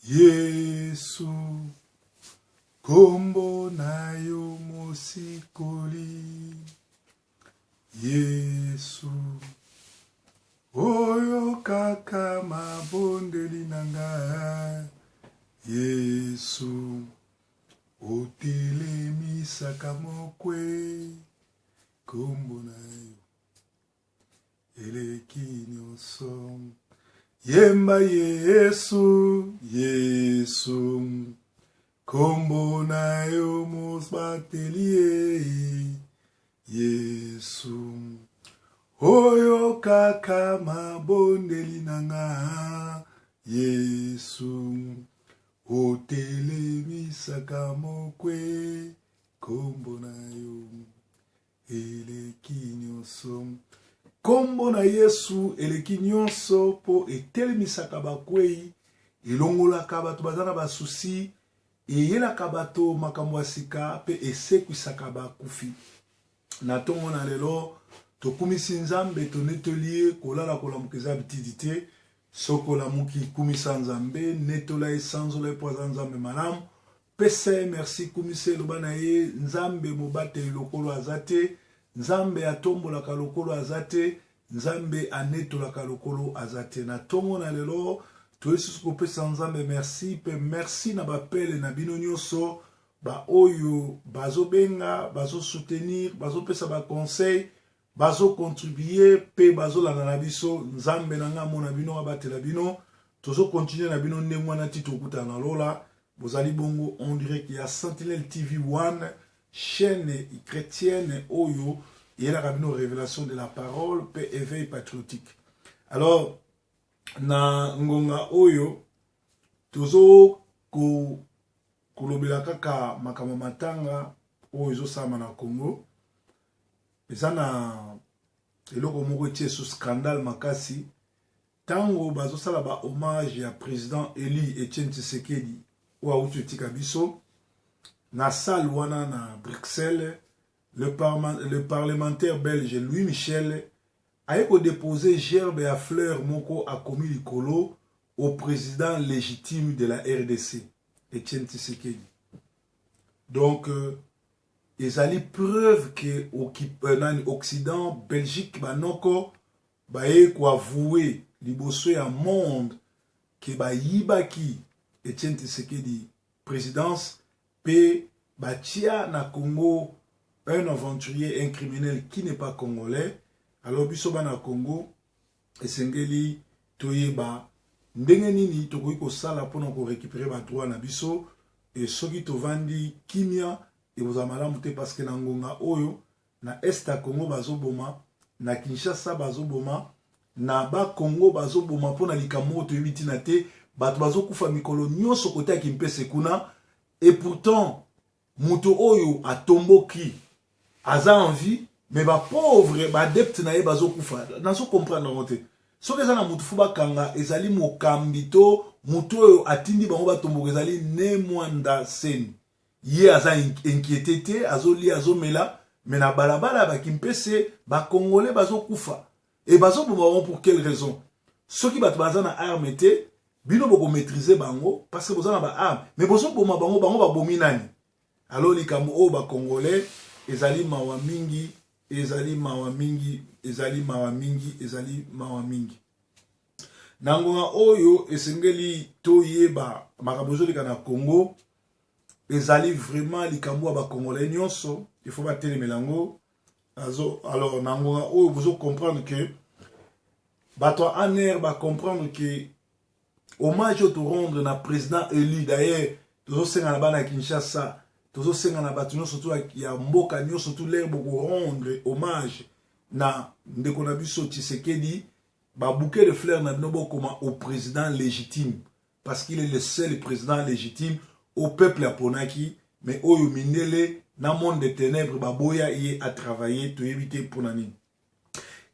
Yesu, kombo na yo mosikoli. Yesu, oyo kaka mabondeli na nga. Yesu, otelemisaka mokwe, kombo na yo eleki nyonso. Yemba Yesu, Yesu, kombo na yo mobateli ye. Yesu, oyo kaka mabondeli na nga. Yesu, otelemisaka mokwe, kombo na yo eleki nyonso. Kombo na Yesu eleki nyonso mpo etelemisaka bakwei, elongolaka bato baza na basusi, eyelaka bato makambo ya sika mpe esekwisaka bakufi. Na ntongo na lelo tokumisi Nzambe, tonetoli ye. Kolala kolamuka eza bitidi te. Soki olamuki, kumisa Nzambe, netola ye, sanzola ye mpo aza Nzambe malamu. Pesa ye merci, kumisa ye, loba na ye Nzambe mobateli lokolo aza te, Nzambe atombolaka lokolo aza te, Nzambe anetolaka lokolo aza te. Na tongo na lelo toye susu kopesa Nzambe merci pe merci na bapele na bino nyonso ba oyo bazobenga, bazo soutenir, bazopesa ba conseil, bazo contribuer pe bazolanda na biso. Nzambe na nga amona bino, abatela bino. Tozo continuer na bino ndenge wana ti tokutana na lola. Bozali bongo en direct ya Sentinelle TV 1, chaîne chrétienne oyo eyelaka bino révélation de la parole pe éveil patriotique. Alors na ngonga oyo tozo ko kolobela kaka makambo matanga oyo ezosalama na Congo. Eza na eloko moko etie sous scandale makasi tango bazosala ba hommage ya président élu Etienne Tshisekedi oyo awuti otika biso na salle wana na Bruxelles. Le parlementaire belge Louis Michel aye kodepose gerbe ya fleur moko akomi likolo au président légitime de la RDC Etienne Tshisekedi. Donc ezali preuve que nani Occident, Belgique, banoko baye koavouer liboso ya monde ke bayibaki Etienne Tshisekedi présidence pe batia na Congo un aventurier, un criminel qui n'est pas congolais. Alors biso bana Congo esengeli toyeba ndenge nini tokoki kosala mpona korécupérer ba droit na biso. E soki tovandi kimia ekozala malamu te, parce que na ngonga oyo na est ya Congo bazoboma, na Kinshasa bazoboma, na ba Congo bazoboma mpona likambo moko toyebi ntina te. Bato bazokufa mikolo nyonso kote ya Kimpese kuna, et pourtant moto oyo atomboki aza en vie, mais ba pauvre ba adepte na ye bazokufa. Nazo comprendre yango te. Soki eza na motu fu bakanga, ezali mokambi to motu oyo atindi bango batomboka, ezali Ne Mwanda Nsemi. Ye aza inquiété te, azolia, azomela, mais na balabala ya bakimpese bakongole bazokufa e bazoboma bango pour quelle raison? Soki bato baza na arme te, bino bokomaîtriser bango parce que boza na baarme, mais bozoboma bango, bango babomi nani? Alors likambo oyo bakongole ezali mawa mingi, ezali mawa mingi, ezali mawa mingi, ezali mawa mingi. Na ngonga oyo esengeli toyeba makambo ezoleka na Congo. Ezali vraiment likambo ya bakongolais nyonso, il faut batelemela yango. Alors na ngonga oyo bozo comprendre que bato ya ANR bacomprendre que hommage oyo torendre na président élu, d'ailleurs tozosenga na bana ya Kinshasa, tozosenga na bato nyonso tu ya mboka nyonso tu, l'heure bokorendre hommage na ndeko na biso Tshisekedi, ba bouquet de fleurs na bino bokoma au président légitime, parce qu'il est le seul président légitime au peuple aponaki, mais oyo mindele na monde des ténèbres baboya ye à travailler. Toyebi te mpona nini.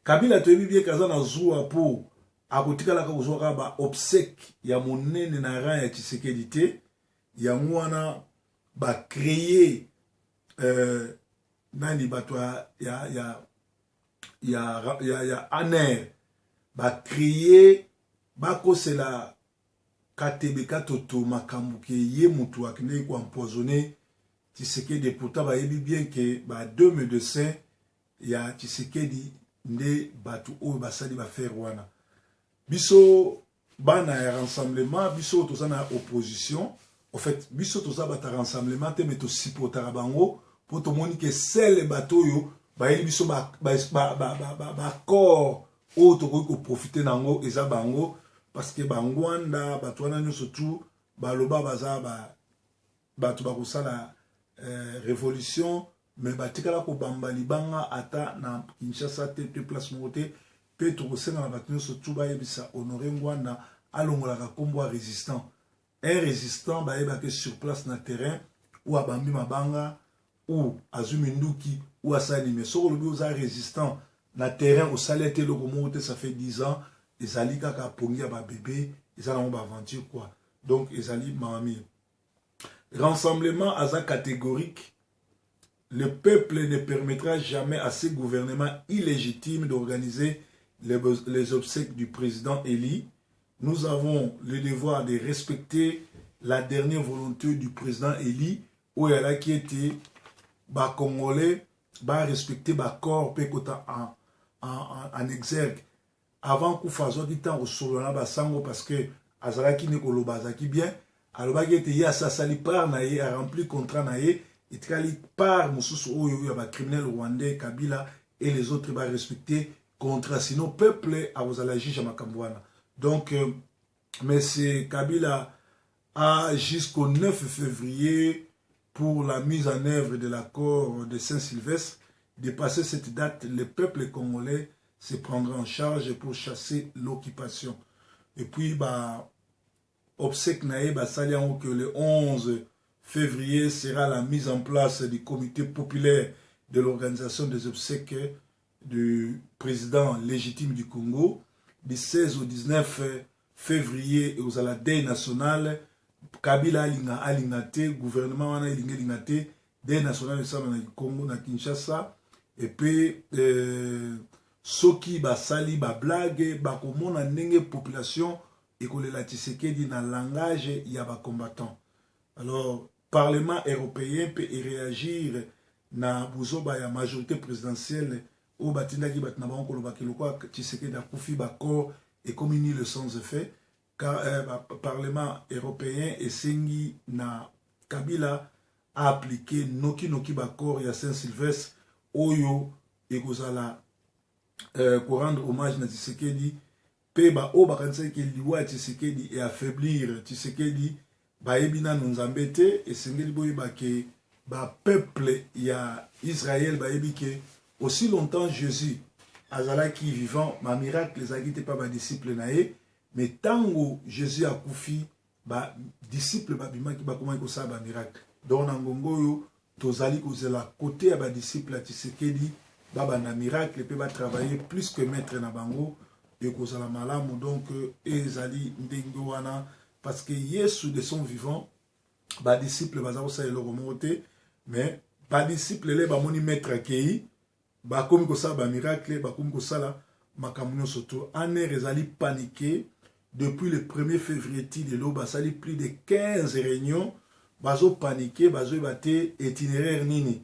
Kabila toyebi bien kaza na zuwa po akotikalaka kozwa kaka ba obsèque ya monene na rang ya Tshisekedi te. Yango wana bacréer nani, bato ya ANR bacréer, bakosela. Katebe Katoto makambo ke ye mutu akendeki ko empoisonner Tshisekedi et pourtant bayebi bien ke ba deux medecins ya Tshisekedi nde batu oyo basali ba faire wana. Biso bana ya rassemblement, biso oyo toza na opposition, en fait biso toza bata rassemblement te mais to supportaka bango po tomoni ke sele bato oyo bayeli biso ba ba ba ba, ba, ba, ba accord oyo tokoki ko profiter na yango eza bango parce que ba Ngwanda bato wana nyonso tout baloba baza ba bato bakosala eh, revolution mais batikala kobamba libanga ata na Kinshasa te te place moko te mpe tokosenga na bato nyonso tu bayebisa Honore Ngwanda alongolaka nkombo ya résistant. Un résistant bayebaki sur place na terrain ou abambi mabanga ou azwi minduki ou asali mais soki olobi oza résistant na terrain osali ete eloko moko te, ça fait 10 ans ezali kaka pongi ya babebe, eza nango baaventure quoi. Donc ezali mawa mingi. Rassemblement aza catégorique: le peuple ne permettra jamais à ce gouvernement illégitime d'organiser les obsèques du président élu. Nous avons le devoir de respecter la dernière volonté du président élu oyo alaki ete bacongolais barespecte baaccord mpe ekota en exergue. Avant kufa azwaki ntango kosolola na basango parce que azalaki nde koloba, azalaki bien, alobaki ete ye asi asali part na ye, arempli contrat na ye, etikali part mosusu oyo ya bacriminel rwandais Kabila et les autres barespecte contrat, sinon peuple akozala juge ya makambo wana. Donc monsieur Kabila a jusqu'au 9 février pour la mise en œuvre de l'accord de Saint-Sylvestre. Dépasser cette date, le peuple congolais se prendra en charge pour chasser l'occupation. Et puis, bah, obsèque na ye basali yango que le 11 février sera la mise en place du comité populaire de l'organisation des obsèques du président légitime du Congo. Du 16 au 19 février ekozala deuil national. Kabila alinga alinga te, gouvernement wana elinga elinga te, deuil national esalama na Congo, na Kinshasa. Et puis soki basali bablague, bakomona ndenge population ekolela Tshisekedi na langage ya bacombattant. Alors Parlement européen mpe eréagir na buzoba ya majorité présidentielle oyo batindaki bato na bango kolobaki lokola Tshisekedi akufi, baaccord ekomi nul, sans effet. Car, Parlement européen esengi na Kabila aappliquer nokinoki baaccord ya Saint-Sylvestre oyo ekozala korendre hommage na Tshisekedi. Mpe baoyo bakanisaki liwa ya Tshisekedi eaffaiblir Tshisekedi bayebi nanu Nzambe te. Esengeli boyeba ke bapeuple ya Israel bayebi ke aussi longtemps Jésus azalaki vivant, bamiracle ezalaki te mpa badisciple na ye, mais ntango Jésus akufi, badisciple babimaki, bakomaki kosala bamiracle. Donc na ngongo oyo tozali kozela kote ya badisciple ya Tshisekedi babanda miracle mpe batravaille plus que maître na bango, ekozala malamu. Donc ezali ndenge wana parce que Yesu de son vivant badisciple baza kosala eloko moko te, mais badisciple le bamoni maître akei, bakomi kosala bamiracle, bakomi kosala makambo nyonso. To ANR ezali paniqué depuis le 1er février ti lelo, basali plus de 15 réunions, bazopaniquer, bazoyeba te itinéraire nini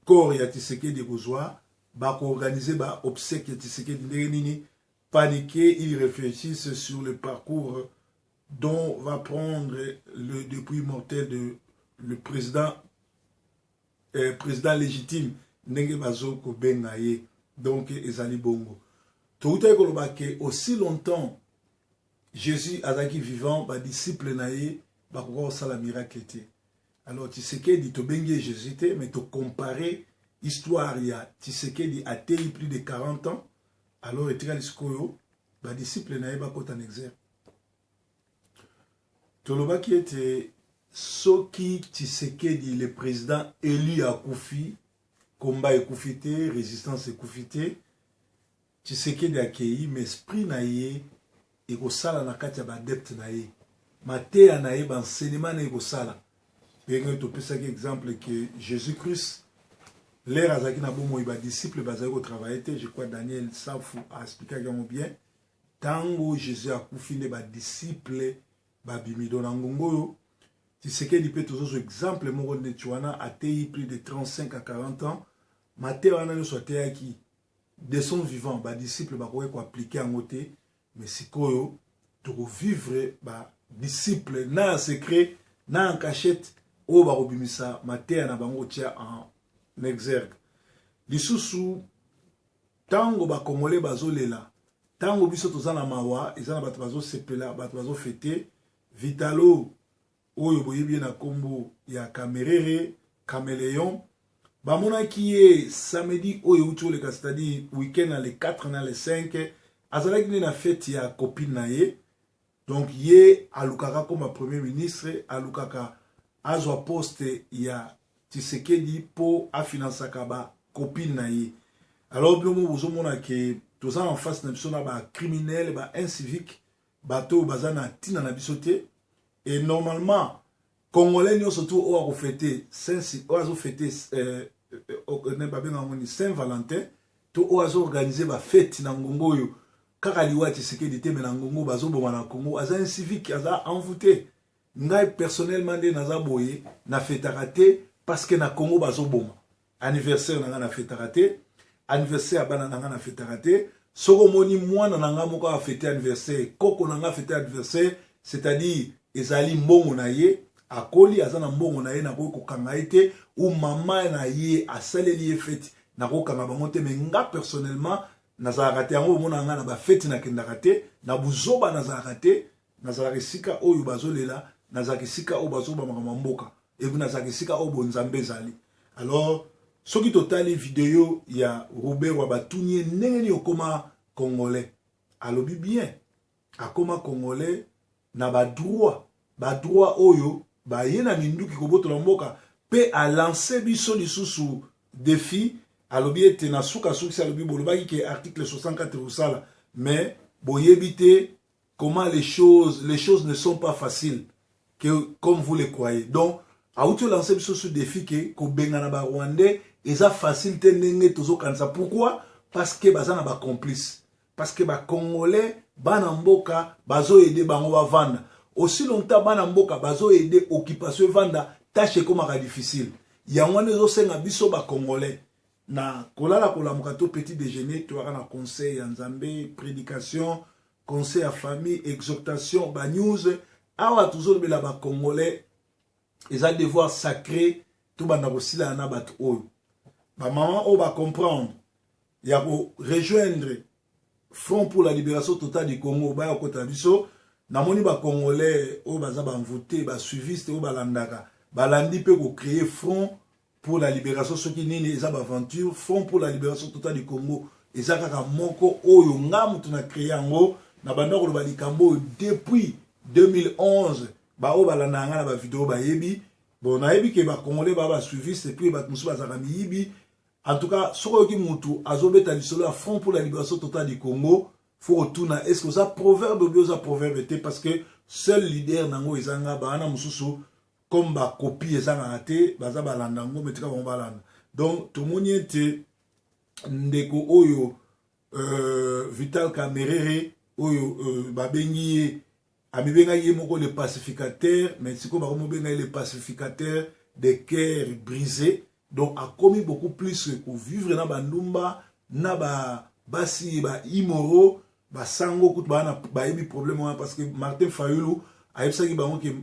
corps ya Tshisekedi ekozwa, bakoorganiser baobsèque ya Tshisekedi ndenge nini. Paniqué, ils réfléchissent sur le parcours dont va prendre le dépouille mortel de le président légitime ndenge bazokobenga ye. Donc ezali bongo. Toutaki koloba ke aussi longtemps Jésus azalaki vivant, badisciple na ye bakoka kosala miracle te. Alors Tshisekedi, tobengi ye Jésus te, mais tocompare histoire ya Tshisekedi, atei plus de 40 ans. Alors etikali sikoyo badisciple na ye bakota na exergue. Tolobaki ete soki Tshisekedi le président élu akufi, komba ekufi te, résistance ekufi te. Tshisekedi akei, mais esprit na ye ekosala na kati ya baadepte na ye, mateya na ye, baenseignement na ye ekosala. Ndenge topesaki exemple ke Jésus Christ l'heure azalaki na bomoi, badisciple bazalaki kotravaille te. Je crois Daniel Safu aexplikaki yango bien. Ntango Jésus akufi nde badisciple Babimi. Do na ngongo oyo Tshisekedi mpe tozozwa exemple moko ndeti wana, ateyi plus de 35 à 40 ans. Mateya wana nyonso ateyaki de son vivant, badisciple bakoki koappliquer yango te. Mais sikoyo tokovivre badisciple na ya secret, na en cachette, oyo bakobimisa mateya na bango kotia en exergue. Lisusu, ntango bakongole bazolela, ntango biso toza na mawa, eza na bato bazosepela, bato bazofêter. Vitalo oyo boyebi ye na nkombo ya Kamerere Caméléon, bamonaki ye samedi oyo euti koleka, c'est-à-dire week-end na le 4 na le 5, azalaki nde na fête ya copine na ye. Donc ye alukaka koma premier ministre, alukaka azwa poste ya Tshisekedi mpo afinansaka bacopine na ye. Alors bino mo bozomona ke toza en face na biso na bacriminel, baincivique, bato oyo baza na ntina na biso te. Et normalement Congolais nyonso tu oyo akofêter, oyo azofêter, babenga yango ni Saint Valentin, to oyo azoorganiser bafête na ngongo oyo kaka liwa ya Tshisekedi te, mais na ngongo bazoboma na Congo, aza incivique, aza envoûté. Ngai personnellement nde naza boye, nafêtaka te parce que na Congo bazoboma. Anniversaire na ngai nafêtaka te, anniversaire ya bana na ngai nafêtaka te. Soki omoni mwana na ngai moko afêter anniversaire, koko na ngai afêter anniversaire, c'est-à-dire ezali mbongo na ye, akoli, aza na mbongo na ye, nakoki kokanga ye te. Ou mama na ye asaleli ye fête, nakokanga bango te. Mais nga personnellement nazalaka te. Yango omona nga na bafêtes nakendaka te, na buzoba nazalaka te. Nazalaka esika oyo bazolela, nazalaka esika oyo bazoba makambo ya mboka, et puis nazalaka esika oyo bonzambe ezali. Alors soki totali video ya Robert, batuni ye ndenge nini okóma Congolais, alobi bien akóma Congolais na badroit, badroit oyo baye na minduki kobotola mboka. Mpe alancer biso lisusu défi, alobi ete na sukasukisi, alobi bolobaki ke article 64 kosala, mais boyebi te comment les choses ne sont pas faciles que comme vous le croyez. Donc auti olancer biso su défi ke kobengana Barwandais eza facile te ndenge tozokanisa. Pourquoi? Parce que baza na bacomplice, parce que Bacongolais, bana mboka, bazoaider bango bavanda. Aussi longtemps bana mboka bazoaider occupation evanda, tâche ekomaka difficile. Yango wana ezosenga biso Bacongolais na kolala, kolamuka to petit déjeuner, toyaka na conseil ya Nzambe, prédication, conseil ya famille, exhortation, banews. Awa tozolobela Bacongolais, eza devoir sacré tobanda kosilana na bato oyo. Bamama oyo bacomprendre ya korejoindre Front pour la libération totale du Congo, baya kokota biso. Namoni Bacongolais oyo baza bamvute, basuiviste oyo balandaka, balandi mpe kocréer Front pour la libération soki nini, eza baaventure. Front pour la libération totale du Congo eza kaka moko oyo nga moto na créer yango. Na banda koloba likambo oyo depuis 2011. Baoyo balandaka nga na bavideo bayebi. Bon, nayebi ke Bacongolais baa basuiviste, et puis bato mosusu bazalaka miyibi. En tout cas, soki oyoki mutu azobeta lisolo ya Front pour la libération totale du Congo, faut kotuna: est ce que oza proverbe obi oza proverbe te? Parce que seul leader nango eza nga. Baana mosusu comme bakopi ezangaka te, baza balanda yango, mais tika bango balanda. Donc tomoni ete ndeko oyo Vital Kamerere oyo babengi ye, amibengaki ye moko le pacificateur, mais sikoyo bakomobenga ye le pacificateur de cœur brisé. Donc akomi beaucoup plus kovivre na bandumba, na basi baimmoraux. Basango kutu baa bayebi problème wana, parce que Martin Fayulu ayebisaki bango ke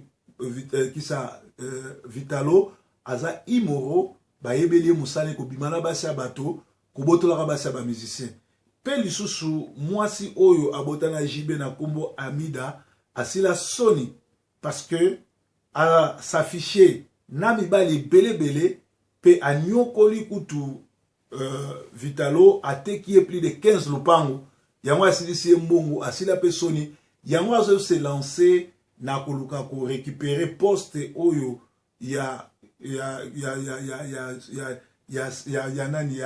kisa Vitalo aza immoraux. Bayebeli ye mosala ekobima na basi ya bato, kobotolaka basi ya bamusicien. Mpe lisusu mwasi oyo abotana JB na nkombo Amida asila soni, parce que as'afficher na mibali ebelebele mpe anyokoli kutu Vitalo, ateki ye plus de 15 lopango. Yango asilisi ye mbongo, asila mpe soni. Yango azose lancer na koluka korécupérer poste oyo ya nani,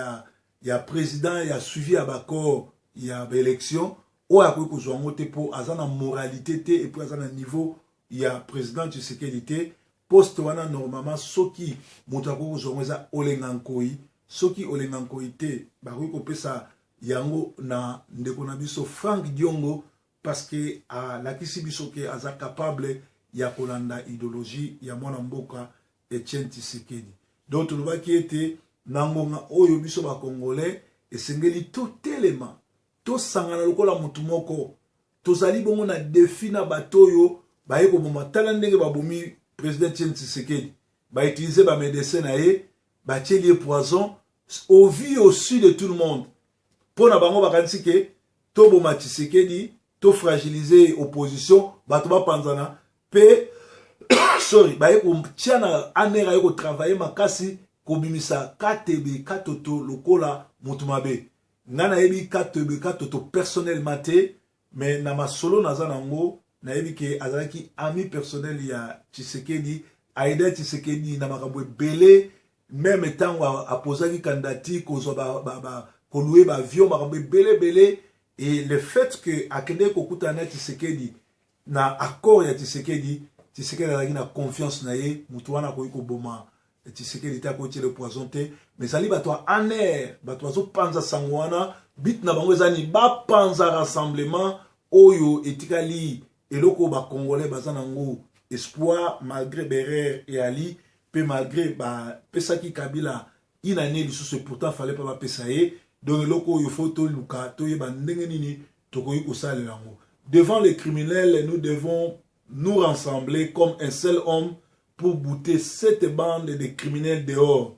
ya président ya suivi ya baaccord ya baélection oyo. Akoki kozwa yango te mpo aza na moralité te, et puis aza na niveau ya président Tshisekedi te. Poste wana, normalement, soki moto akoki kozwa yango eza Olenga Nkoi. Soki Olenga Nkoi te, bakoki kopesa yango na ndeko na biso Frank Diongo. parce que alakisi biso ke aza capable ya kolanda idéologie ya mwana mboka Etienne Tshisekedi. Donc tolobaki ete na ngonga oyo biso bacongolais esengeli totelema, tosangana lokola motu moko. Tozali bongo na défi na bato oyo baye koboma. Tala ndenge babomi président Etienne Tshisekedi, bautiliser bamédecin na ye, batieli ye poison au vu au su de tout le monde. Mpo na bango bakanisi ke toboma Tshisekedi, tofragiliser opposition, bato bapanzana mpe, sorry, baye kotia na ANR, aye kotravailler makasi kobimisa Katebe Katoto lokola motu mabe. Ngai nayebi Katebe Katoto personnellement te, mais na masolo naza nango, nayebi ke azalaki ami personnel ya Tshisekedi, aida Tshisekedi na makambo ebele, même ntango apozaki candidature, kozwa kolouer baavion, makambo ebele ebele. Et le fait que akendeki kokutana na Tshisekedi na accord ya Tshisekedi, Tshisekedi azalaki na confiance na ye. Motu wana akoki koboma Tshisekedi te, akoki tiele poison te. Mais ezali bato ya ANR, bato bazopanza sango wana. But na bango eza nini? Bapanza rassemblement oyo etikali, eloko oyo bacongolais baza nango espoir, malgré berere eyali mpe malgré bapesaki Kabila une année lisusu, pourtant fallait pas bapesa ye. Donc eloko oyo faut toluka toyeba ndenge nini tokoki kosalela yango. Devant les criminels, nous devons nous rassembler comme un seul homme pour bouter cette bande de criminels dehors.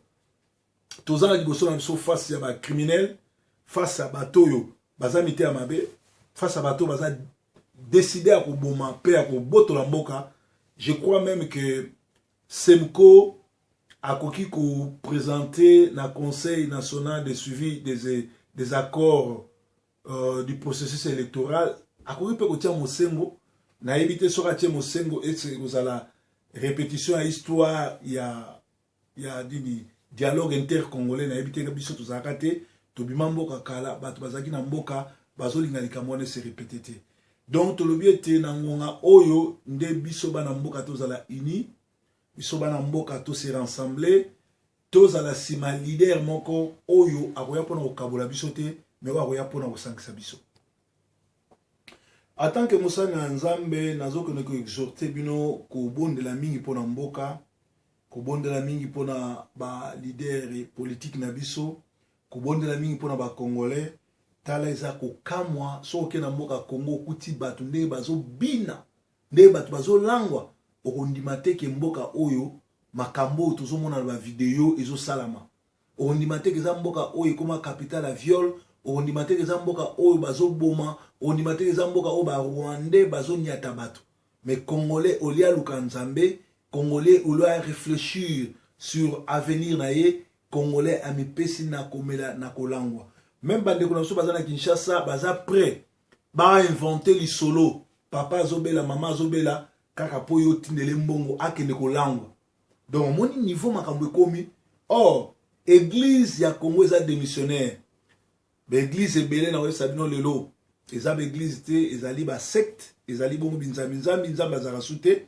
Toza na liboso na biso face ya bacriminel, face ya bato oyo baza mitema mabe, face ya bato oyo baza décidé ya koboma mpe ya kobotola mboka. Je crois même que CENCO akoki koprésenter na Conseil national de suivi des accords du processus électoral, akoki mpe kotia mosengo. Nayebi te soki atie mosengo, ese kozala répétition ya histoire ya nini, dialogue intercongolais. Nayebi te, biso tozalaka te, tobima mboka kala, bato bazalaki na mboka bazolinga likambo wana ese répété te. Donc tolobi ete na ngonga oyo nde biso bana mboka tozala uni, biso bana mboka tose rassembler, tozala nsima leader moko oyo akoya mpona kokabola biso te, mais oyo akoya mpona kosangisa biso. En tant que mosali na Nzambe, nazokende koexhorter bino kobondela mingi mpona mboka, kobondela mingi mpona baleader politique na biso, kobondela mingi mpona bacongolais. Tala, eza kokamwa soki okende na mboka Congo, okuti bato ndenge bazobina, ndenge bato bazolangwa, okondima te ke mboka oyo makambo oyo tozomona na bavideo ezosalama. Okondima te ke eza mboka oyo ekóma capitale ya viol. Okondima te ke eza mboka oyo bazoboma. Okondima te ke eza mboka oyo barwandais bazoniata bato. Mais congolais, au lieu aluka Nzambe, congolais, au lieu aréfléchir sur avenir na ye, congolais amipesi na komela, na kolangwa. Même bandeko na biso baza na Kinshasa, baza prêt bainventer lisolo, papa azobela, mama azobela, kaka mpo yo otindele mbongo akende kolangwa. Donc omoni niveau makambo ekomi. Or église ya Congo eza démissionnaire. Baeglise ebele na koyebisa bino lelo eza baeglise te, ezali basecte, ezali bongo binzambi-nzambi. Nzambe azalaka su te,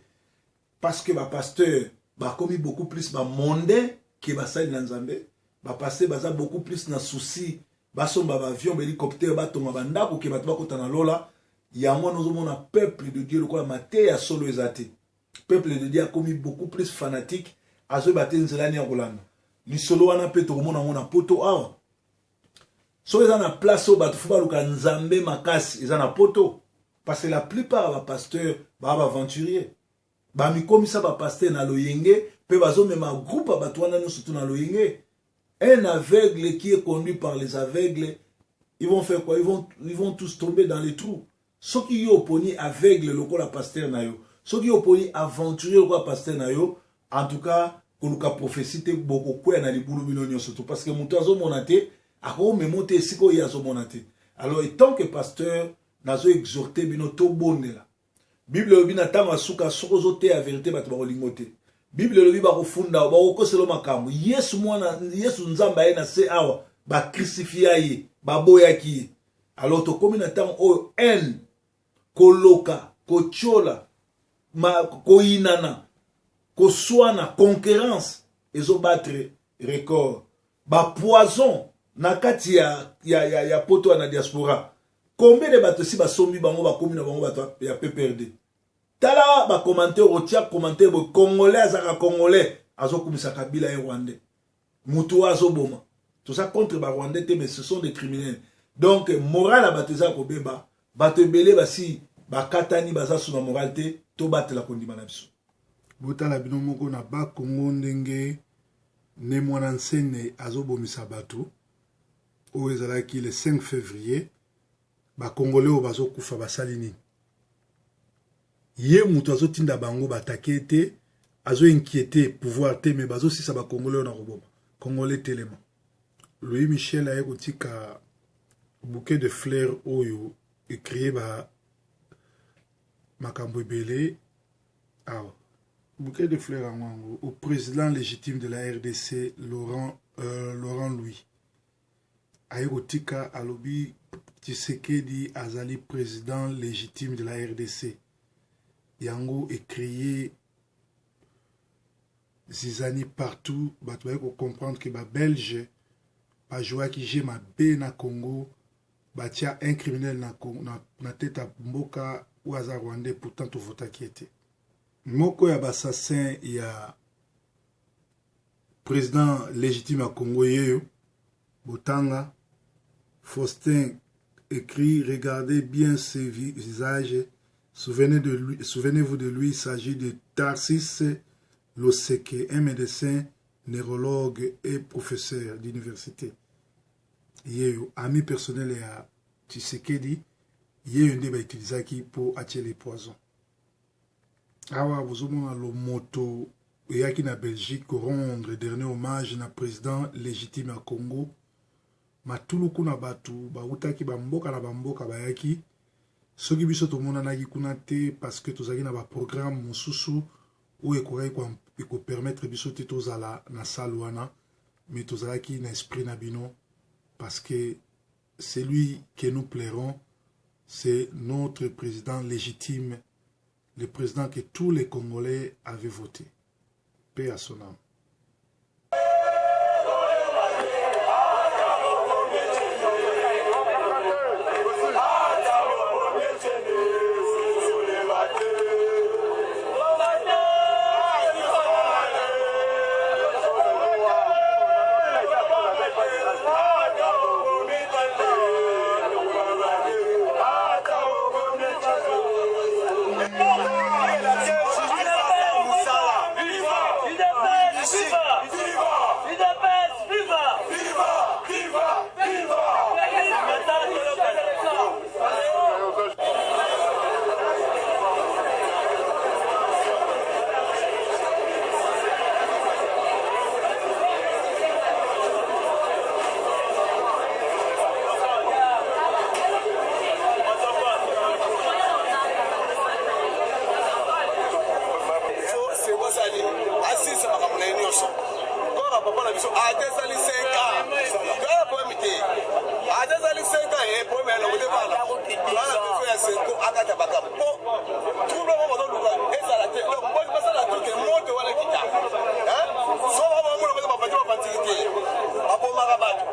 parce que bapasteur bakomi beaucoup plus bamondain ke basali na Nzambe. Bapasteur baza beaucoup plus na souci basomba baavion, bahélicoptère, batonga bandako ke bato bakota na lola. Yango wana ozomona peuple de Dieu, lokola mateya solo eza te, peuple de Dieu akomi beaucoup plus fanatique, azoyeba te nzela nini ya kolanda. Lisolo wana mpe tokomona yango na Poto awa. Soki eza na place oyo bato faut baluka Nzambe makasi, eza na Poto, parce que la plupart ya bapasteur baa baaventurier, bamikomisa bapasteur na loyenge mpe bazomema groupe ya bato wana nyonso tu na loyenge. Un aveugle qui est conduit par les aveugles, ils vont faire quoi? Ils vont tous tomber dans les trous. Soki yo oponi aveugle lokola pasteur na yo, soki yo oponi aventurier lokola pasteur na yo, en tout cas koluka prophétie te, bokokwea na libulu bino nyonso to, parce que moto azomona te akomema te esika oyo ye azomona te. Alors, étant que pasteur, nazo exhorter bino tobondela. Bible elobi na ntango ya suka, soki ozoteya vérité, bato bakolingo te. Bible elobi bakofunda, bakokosela makambo. Yesu mwana, Yesu Nzambe aye na se awa, bacrucifia ye, baboyaki ye. Alors tokómi na ntango oyo haine, koloka, kotiola, koyinana, koswana, concurrence ezobattre record, bapoison na kati ya Poto ya na diaspora. Combien de bato si basombi bango bakomi na bango bato ya PPRD? Tala ba commentaire otia commentaire boye congolais azalaka congolais azokumisa Kabila ye rwandais. Mutu oyo azoboma. Toza contre ba rwandais te mais ce sont des criminels. Donc morale ya bato eza kobeba, bato ebele basi bakatani baza suna morale te, tobatela kondima na biso. Botala bino moko na ba Congo ndenge ne mwana nsene azobomisa bato. Oyo ezalaki le 5 février, ba Congolais oyo bazokufa basali nini? Ye moto azotinda bango batake te, azo inquiéter pouvoir te, mais bazosisa ba Congolais oyo na koboma. Congolais telema. Louis Michel aye kotika bouquet de fleurs oyo ecrie ba makambo ebele awa. Bouquet de fleurs yango yango au président légitime de la RDC Laurent, Laurent Louis aye kotika alobi Tshisekedi azali président légitime de la RDC. Yango ecrie zizani partout, bato baye kocomprendre que ba Belge bajouaki jeu mabe na Congo, batia un criminel na, na, na tête ya mboka oyo aza rwandais, pourtant tovotaki ye te. Moko ya bassassin ya président légitime ya Congo yeyo Botanga Faustin écrit: regardez bien ses visages, souvenez de lui, souvenez-vous de lui, il s'agit de Tarsis Loseke, un médecin neurologue et professeur d'université. Yeyo ami personnel ya Tshisekedi, yeyo nde bautilisaki mpo atie les poisons. Awa bozomona lomoto eyaki na Belgique rendre dernier hommage na président légitime ya Congo. Matuluku na bato bautaki bamboka na bamboka bayaki. Soki biso tomonanaki kuna te parce que tozalaki na baprogramme mosusu oyo ekokaki ekopermettre biso te tozala na salle wana, mais tozalaki na esprit na bino parce que celui que nous plairons, c'est notre président légitime, le président que tous les Congolais avaient voté. Paix à son âme. Asilisa makambo na ye nyonso kaka papa na biso ata esali 5 ans kaka problème te, ata esali 5 ans ye problème ya longo te. Bana bana besoin ya senko akata makambo po trouble moko bazoluka ezala te. Donc basala tuke moto wana kita so bamona baza bavandi bavandiki te, babomaka bato,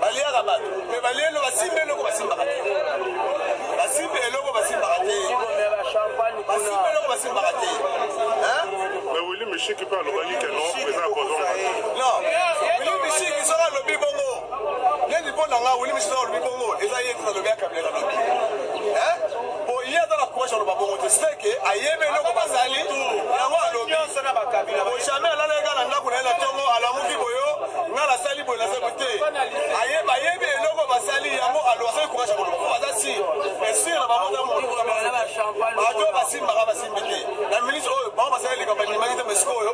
baliaka bato, mais balie eloko, basimbi eloko basimbaka te, basimbi eloko basimbaka te, basimbi eloko basimbaka te. Mais Willy Mishiki mpe alobaki ke non, eza poison. Non, Willy Mishiki soki alobi bongo neti mpo na nga, Willy Mishiki soki alobi bongo eza ye te alobi, akabila alobi po ye aza na courage aloba bongo te, c'est que ayebi eloko basali yango alobi. Po jamais alalaki kaka na ndako na ye na ntongo alamuki boyo nga nasali boye nasali boye te. Ayebi eloko basali yango aloba, soki courage ya koloba po baza sûr, mais sûr na bango eza moto bato oyo basimbaka basimbi te na ministre oyo bango basali likambo bandimaki te, mais sikoyo